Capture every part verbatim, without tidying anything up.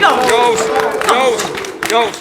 Yavuz, Yavuz, Yavuz.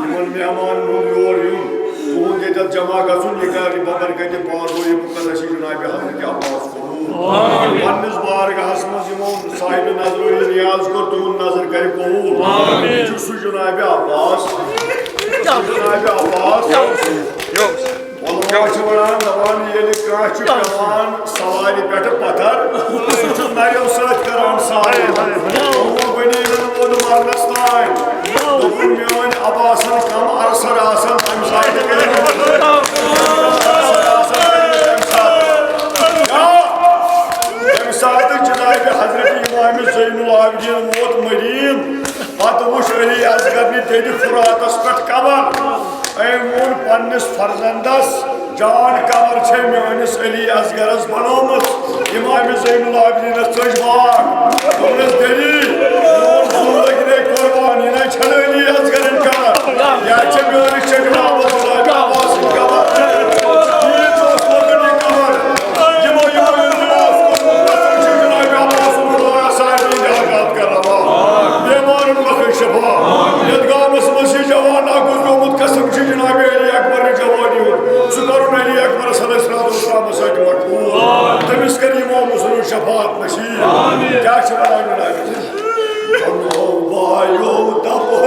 یِمن مہمانن ہُنٛد یور یُن، تُہُنٛد ییٚتٮ۪تھ جمع گژھُن، یہِ کَرِ ببرکتِ بازوِ مُقدسِ جنابِ حضرت عباس قبول۔ نظر کرِ قبول۔ یہِ چھُ سُہ جناب عباس۔ سُہ جناب عباس۔ علماء چھِ وَنان، دَپان، ییٚلہِ کانٛہہ چھُ پٮ۪وان سوارِ پٮ۪ٹھٕ پَتھر، سُہ چھُ نَریو سۭتۍ کران سوارِ۔ یِمو بَنیٚیہِ نہٕ وۄد مَرنَس تام۔ دوٚپُن، میٲنۍ عباسن کم عرصہٕ آسن تمہِ ساتہٕ کٔرمٕتۍ۔ تمہِ ساتہٕ جناب حضرت امام زین العابدین ووت مدینہ، پتہٕ وُچھ علی اصغر نہِ دٔدِ فراتس پٮ۪ٹھ قبر۔ أمۍ ووٚن پننِس فرزندس، جان قبر چھے میٲنِس علی اصغرس بنٲومٕژ۔ امام زین العابدینس ژٔج واٹھ۔ دوٚپنس، دٔلی، میون زُو لٔگۍ نے قربان، یہِ نَے چھَنہٕ علی اصغرٕنۍ قبر۔ یہِ چھےٚ میٲنِس چھےٚ جناب عبداللہ بن عباسٕنۍ قبر۔ ییٖژ اوس لۄکٕٹ یہِ قبر۔ یِمو، یِمو ییٚلہِ لباس کوٚرمُت، قسم چھِ جناب عباس رضی اللہ عنہ سارنٕے جلگات کرناوان۔ بیمارن لُکن شفا۔ یتھ گامس منٛز چھِ جوان اکھ گُزریومُت، قسم چھِ جناب علی اکبر جوانی ہُنٛد۔ سُہ کرُن علی اکبرس علیہ الصلوۃ والسلامس سۭتۍ مقبول۔ تٔمِس کٔر یِمو مسلم شفاعت نصیب۔ کیٛاہ چھِ وَنان جناب علی؟ پنو بایو تپس،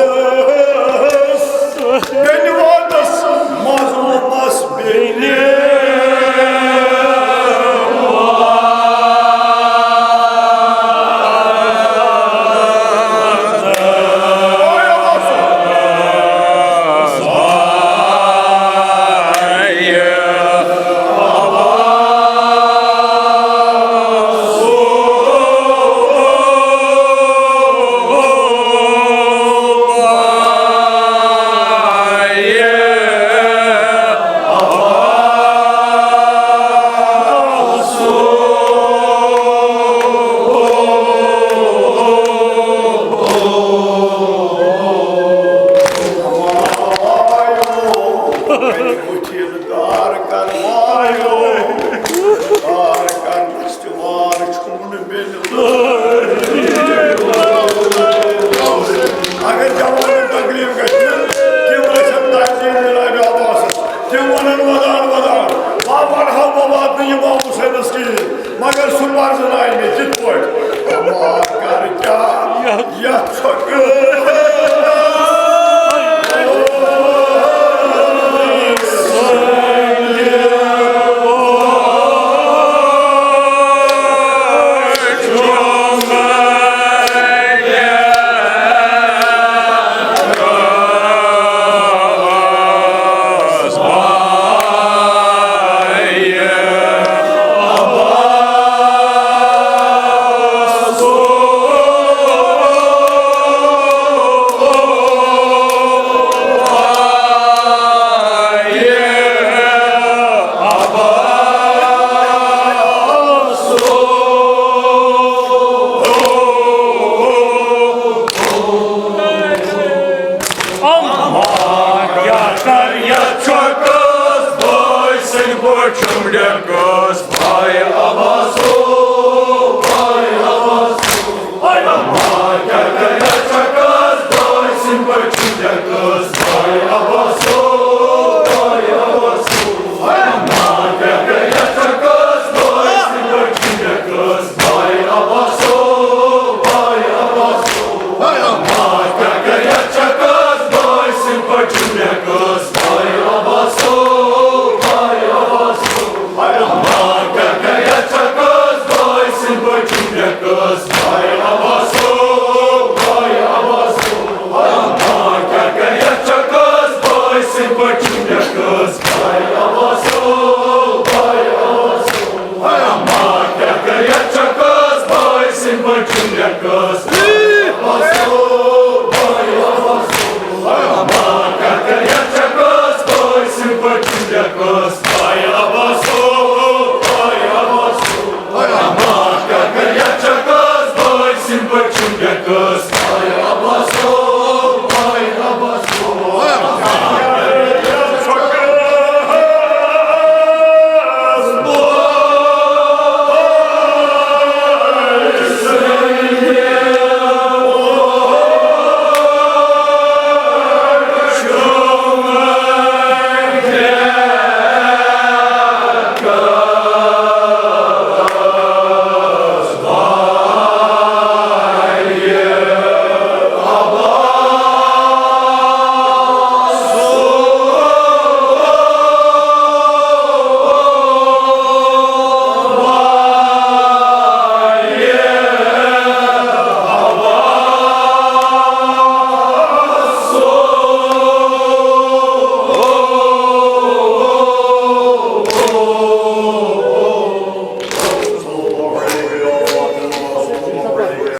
بیٚنہِ واتس مظلومس بیٚنہِ۔ کار کرنایو، کار کرنس تہِ وار چھُم نہٕ مےٚ۔ اگر جوانن تکلیف گژھِ، تِم گژھن تعظیم جناب عباسس۔ تِم ونن ودان ودان، بہٕ پرہاو، بہٕ واتنہٕ امام حسینس کِہیٖنۍ، مگر سُہ پرزنایہِ مےٚ کِتھ پٲٹھۍ؟ اما کر کیٛاہ یتھ ژھۄٹہٕ